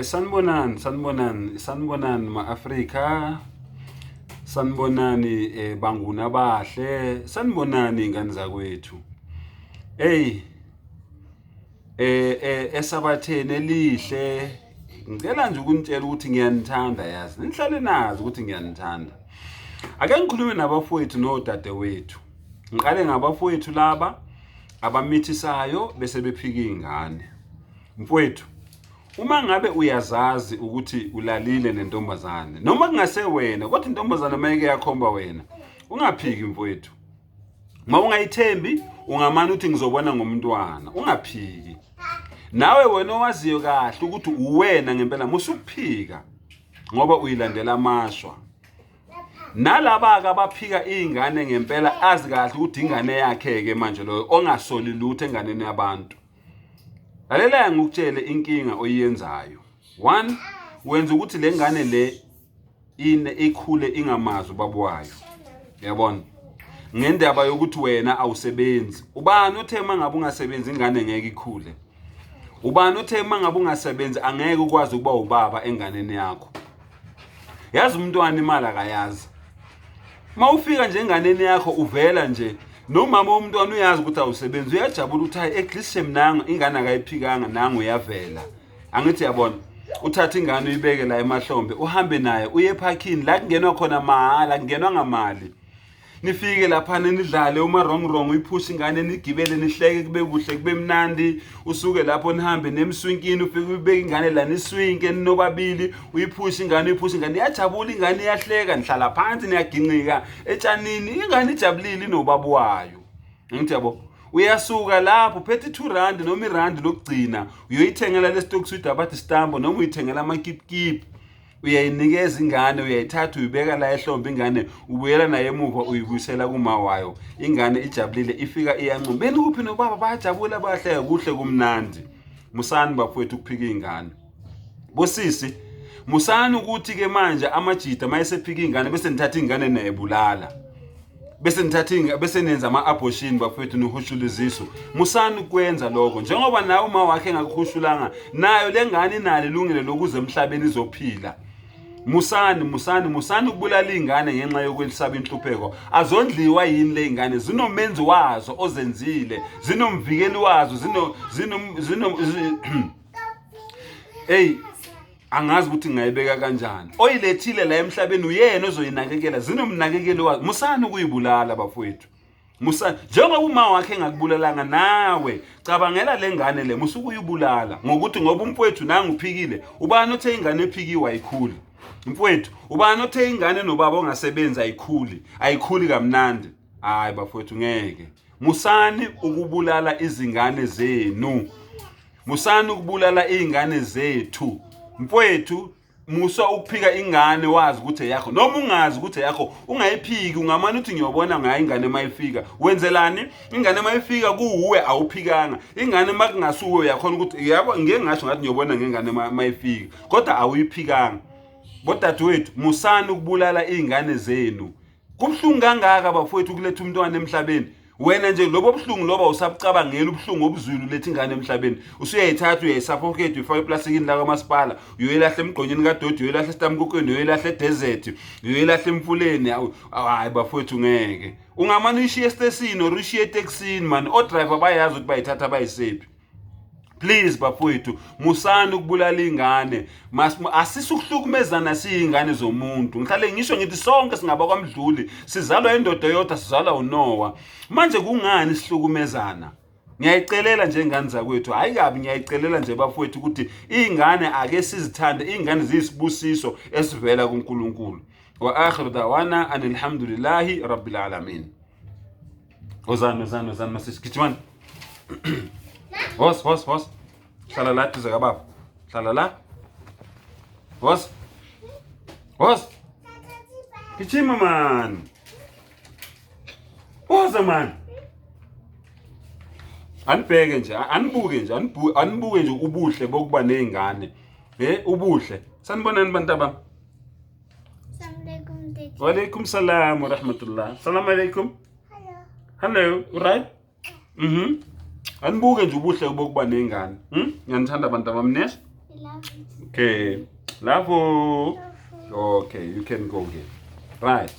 Sanibonani, sanibonani, sanibonani ma-Afrika. Sanibonani banguni abahle, sanibonani ingane zakwethu. Hey esabatheni elihle ngicela nje ukunitshela ukuthi ngiyanithanda yazi. Nihlale nazi ukuthi ngiyanithanda. Ake ngikhulume nabafowethu nodadewethu. Ngiqale ngabafowethu laba abamithisayo bese bephika izingane. Mfowethu, uma ngabe uyazazi ukuthi ulalile nentombazane noma kungase wena kodwa intombazane mayike yakhomba wena ungaphiki mfowethu uma ungayithembi ungamane uthi ngizobona ngomntwana ungaphiki nawe wena owaziyo kahle ukuthi uwena ngempela musukuphika ngoba uyilandela amashwa nalaba-ke abaphika iy'ngane ngempela azi kahle ukuthi ingane yakhe-ke manje loyo ongasoli lutho enganeni yabantu Lalela ngikutshele inkinga oyiyenzayo. One, wenza ukuthi le ngane le ine ikhule ingamazi ubaba wayo. Uyabona? Ngendaba yokuthi wena awusebenzi. Ubani othe uma ngabe ungasebenzi ingane ngeke ikhule? Ubani othe uma ngabe ungasebenzi angeke ukwazi ukuba ubaba enganeni yakho? Yazi umntwana imali akayazi. Uma ufika nje enganeni yakho uvela nje nomama womntwana uyazi ukuthi awusebenzi uyajabula ukuthi hayi at least nangu ingane akayiphikanga nangu uyavela. Angithi yabona uthatha ingane uyibeke la emahlombe uhambe naye uye ephakini la kungenwa khona mahhala kungenwa ngamali. Nifike laphana nidlale uma wrong wrong uyiphushe ingane nigibele nihleke kube kuhle kube mnandi usuke lapho nihambe nemswinkini ufike uyibeke ingane la niswinke ninobabili uyiphushe ingane uyiphushe ingane iyajabula ingane iyahleka nihlala phansi niyaginqika etshanini ingane ijabulile inobaba wayo ngithi yabo uyasuka lapho uphethe i-2 rand noma irandi lokugcina uyoyithengela lesitoki swidi abathi stambo noma uyithengela amakipkipi uyayinikeza ingane uyayithatha uyibeka la ehlombe ingane ubuyela naye emuva uyibuyisela kuma wayo ingane ijabulile ifika iyancuma benikuphi nobaba bayajabula bayahleka kuhle kumnandi musani bafowethu ukuphika ingane bosisi musani ukuthi ke manje amajida mayesephika ingane bese nithatha ingane nayibulala bese nithatha bese nenza ama-abortion bafethu nihushula izisu musani ukwenza lokho njengoba nawe uma wakhe engakuhushulanga nayo le ngane inalo ilungelo lokuza emhlabeni izophila musani musani musani ukubulala iy'ngane ngenxa yokwelisaba inhlupheko azondliwa yini le y'ngane zinomenzi wazo ozenzile zinomvikeli wazo zino zino zino eyi angazi ukuthi ngingayibeka kanjani oyilethile la emhlabeni uyena ozoyinakekela zinomnakekeli wazo musani ukuyibulala bafowethu musa njengoba uma wakhe engakubulalanga nawe cabangela le ngane le musuke uyibulala ngokuthi ngoba umfowethu nangu uphikile ubani othe ingane ephikiwe ayikhuli mfowethu ubani othe ingane nobaba ongasebenzi ayikhuli ayikhuli kamnandi hayi bafowethu ngeke musani ukubulala izingane zenu musani ukubulala izingane zethu mfowethu musa ukuphika ingane wazi ukuthi eyakho noma ungazi ukuthi eyakho ungayiphiki ungamane uthi ngiyobona ngayo ingane mayifika wenzelani ingane mayifika kuwuwe awuphikanga ingane makungasuwe uyakhona ukuthi yabo ngeke ngasho ngathi ngiyobona ngengane mayifika kodwa awuyiphikanga bodadewethu musani ukubulala izingane zenu Kubuhlungu kangaka bafowethu ukuletha umntwana emhlabeni. Wena nje lobo buhlungu loba usabucabangela ubuhlungu obuzwile uletha ingane emhlabeni. Usuyayithatha uyayisuffocate uyifaka eplastikini la kamasipala, uyoyilahla emgqonyeni kadoti, uyoyilahla esitamkokweni, uyoyilahla edesert, uyoyilahla emfuleni. Hayi bafowethu ngeke. Ungamane uyishiye esitesini or uyishiye etekisini man. O-driver bayazi ukuthi bayithatha bayisephi. Please bafowethu musani ukubulala ingane asisukuhlukumezana siyingane zomuntu ngihlale ngisho ngithi sonke singaba kwamdluli sizalwa indoda eyodwa sizalwa uNoah manje kungani sihlukumezana ngiyayicelela nje ingane zakwethu hayi kabi ngiyayicelela nje bafowethu ukuthi iy'ngane ake sizithande iy'ngane ziyisibusiso esivela kuNkulunkulu wa akhiru dawana anilhamdulillahi rabbil alamin Wozani, wozani, wozani masisi. Gijimani. Woz, woz, woz. Hlala la duze kababa. Hlala la. Woz. Woz. Gijima man. Woza man. Anibheke nje, anibuke nje, anibuke nje ubuhle bokuba nezingane. Eh, ubuhle. Sanibonani bantu abami. Assalamu Walaikum salam wa rahmatullah. Salam alaikum. Hello. Hello, right? Mhm. Anibuke nje ubuhle bokuba nengane. Hm? Ngiyanithanda abantu abami ne? I love you. Okay. Love you. Okay, you can go again. Right.